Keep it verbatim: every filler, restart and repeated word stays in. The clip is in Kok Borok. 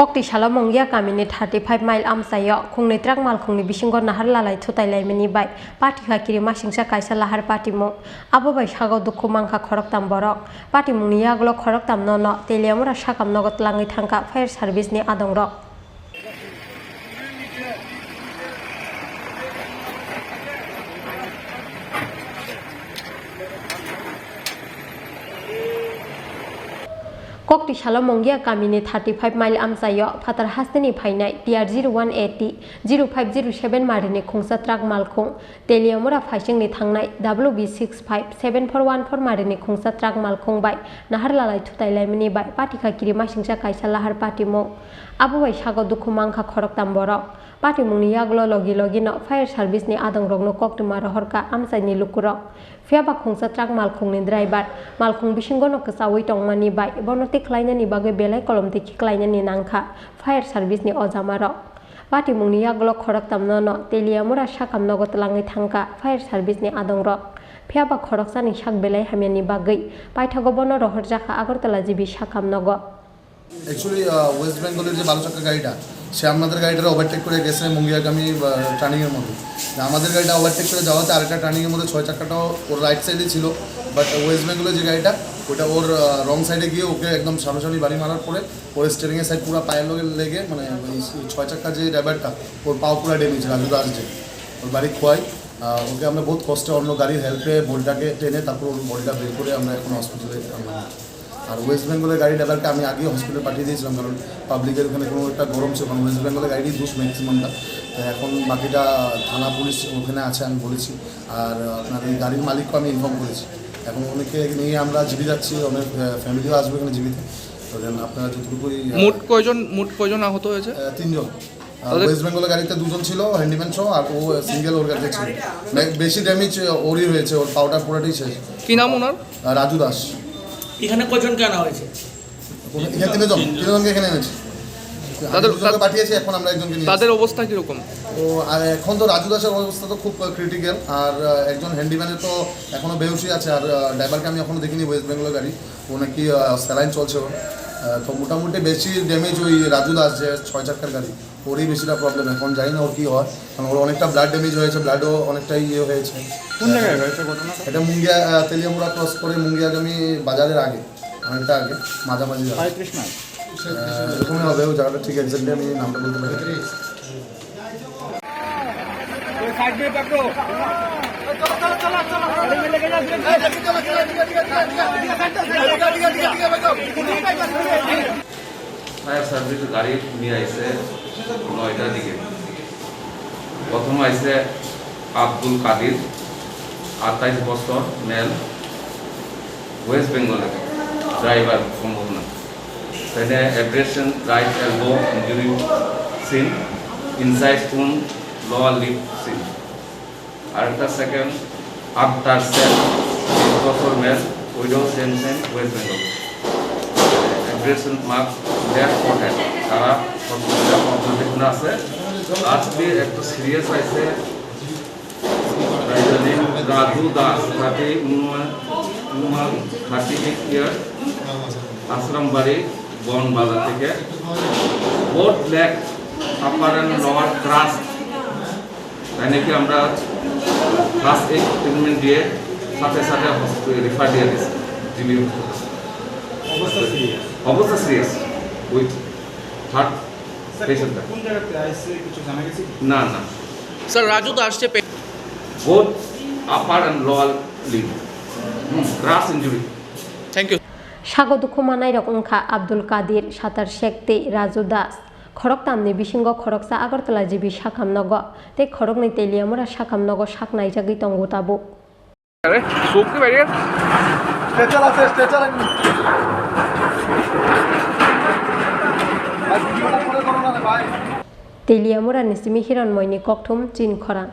Kokti salo Mungia kamini thirty five mile amchaio khungnwi truck malkhungni bisingo nahar lalai thutai laimani bai patikha kirimasingcha kaisa lahar patimung. Abo bai sago dukhu mankha khoroktam borok. Patimungni yagulo khoroktam nono Teliamura sakam nogo tlangwi thangkha fire service ni adongrok. Kokti salo Mungia kamini thirty five mile amchaio phatar hasteni phainai T R zero one A T zero five zero seven marini khungsa truck malkhung Teliamura phaisingni thangnai W B six five seven four one four marini khungsa truck malkhung bai nahar lalai thutai laimani bai patikha kirimasingcha kaisa lahar patimung. Abo bai sago dukhu mankha khoroktam borok. Patimungni yagulo logi logino fire service ni adongrokno koktwma rohorkha amchaini lukurok. Phiyaba khungsa truck malkhungni driver malkhung bisingono kwchaui tongmani bai bono tikhlainani bagwi belai kolom tikhi khlainani nangkha fire service ni ojamarok. Patimungni yagulo khoroktam nono Teliamura sakam nogo tlangwi thangkha fire service ni adongrok. Phiyaba khoroksani sak belai hamyani bagwi paithago bono rohorjakha Agartala G B sakam nogo. Actually West বেঙ্গলের যে বারো চাকা গাড়িটা, সে আপনাদের গাড়িটারে ওভারটেক করে গেছে মুঙ্গিয়াগামী টার্নিংয়ের মধ্যে। তা আমাদের গাড়িটা ওভারটেক করে যাওয়াতে আরেকটা টার্নিংয়ের মধ্যে ছয় চাকাটাও ওর রাইট সাইডে ছিল, বাট ওয়েস্ট বেঙ্গলের যে গাড়িটা, ওটা ওর রং সাইডে গিয়ে ওকে একদম সামনাসামনি বাড়ি মারার পরে ওর স্টিয়ারিংয়ের সাইড পুরো পায়ের লগে লেগে, মানে ওই ছয় চাকা যে ড্রাইভারটা, ওর পাও পুরো ড্যামেজ। রাজু দাস যে ওর বাড়ি খোয়াই, আহ, ওকে আমরা বহুত কষ্টে অন্য গাড়ির হেল্পে বডিটাকে টেনে তারপর ওর বডিটা বের করে আমরা এখন হসপিটালে আনলাম। আর ওয়েস্ট বেঙ্গলের গাড়ি ড্রাইভারকে আমি আগেই হসপিটাল পাঠিয়ে দিয়েছিলাম, কারণ পাবলিকের ওখানে কোনো একটা গরম ছিল, কারণ ওয়েস্ট বেঙ্গলের গাড়ি দুষ ম্যাক্সিমামটা। তো এখন বাকিটা থানা পুলিশ ওখানে আছে, আমি বলেছি। আর আপনার এই গাড়ির মালিককে আমি ইনফর্ম করেছি। এখন অনেকে নিয়ে আমরা জিবি যাচ্ছি, অনেক ফ্যামিলিও আসবে এখানে জিবিতে। তো দেন আপনারা যতটুকুই আহ, মোট কয়জন মোট কয়জন আহত হয়েছে? আহ, তিনজন। আর ওয়েস্ট বেঙ্গলের গাড়িতে দুজন ছিল, হ্যান্ডিম্যান সহ, আর ও সিঙ্গেল ওর গাড়িতে ছিল। বে- বেশি ড্যামেজ ওরই হয়েছে, ওর পাউডার পুরাটাই শেষ। কি নাম ওনার? আহ, রাজু দাস। এখানে কজনকে আনা হয়েছে? এখানে তিনজন, তিনজনকে এখানে এনেছি। আমি তাদের- দুজনকে পাঠিয়েছি, এখন আমরা একজনকে নিয়ে তাদের অবস্থা কিরকম? ও আর এখন তো রাজু দাসের অবস্থা তো খুব ক্রিটিক্যাল, আর আহ, একজন হ্যান্ডিম্যানের তো এখনো বেহুশই আছে, আর আহ, ড্রাইভারকে আমি এখনো দেখিনি, ওয়েস্ট বেঙ্গলের গাড়ি, ও নাকি স্যালাইন চলছে ওর। আহ, তো মোটামুটি বেশি ড্যামেজ ওই রাজু দাস যে ছয় চাকার গাড়ি, ওরই বেশিটা প্রবলেম। এখন জানি না ওর কী হয়, কারণ ওর অনেকটা ব্লাড ড্যামেজ হয়েছে, ব্লাডও অনেকটাই ইয়ে হয়েছে। কোন জায়গায় হয়েছে ঘটনা? এটা মুঙ্গিয়া আহ, তেলিয়ামুড়া ক্রস করে মুঙ্গিয়াগামী বাজারের আগে, অনেকটা আগে, মাঝামাঝি জায়গা। সাঁইত্রিশ নয়। আহ, এরকমই হবে, ওই জায়গাটা ঠিক এক্স্যাক্টলি আমি নামটা বলতে পারি। ফায়ার সার্ভিস গাড়ি নিয়ে আইছে নয়টার দিকে। প্রথম আইছে আব্দুল কাদির, আঠাইশ বছর, মেল, ওয়েস্ট বেঙ্গলের, ড্রাইভার সম্ভব না। তাইলে abrasion, right elbow, injury seen, incised wound, lower lip seen। আরেকটা সেকেন্ড আফটার সেল, বিশ বছর মেল, ওইটাও same same, West Bengal. Abrasion mark, left forehead, তারা হসপিটালে অবজারভেশন আছে। আজকে একটু সিরিয়াস আছে, রাজু দাস, থার্টি, অনুমান, অনুমান থার্টি এইট ইয়ার, আশ্রম বাড়ি, বন বাজার থেকে। Both leg, upper and lower, crush. তাই নাকি আমরা ফার্স্ট এইড ট্রিটমেন্ট দিয়ে সাথে সাথে হসপিটালে রেফার দিয়ে দিচ্ছি, জিবি হসপিটাল। অবস্থা সিরিয়াস। অবস্থা সিরিয়াস, উইথ থার্ড পেশেন্টটা। কোন জায়গাতে আইসে কিছু জানা গেছে কি? না, না। স্যার, রাজু দাস যে পে- both upper and lower limb, crush injury. Thank you. Sago dukhu manairok wngkha Abdul Kadir, Satar Shek tei Raju Das. Khoroktamni bisingo khoroksa Agartala G B sakam nogo tei khoroknwi Teliamura sakam nogo sak naijagwi tongo tabuk. আরে, চোখ কি বাইরে গেছে? স্ট্রেচার আছে, স্ট্রেচার আছে। Teliamura ni simi Hiranmoini kokthum Chinkhorang.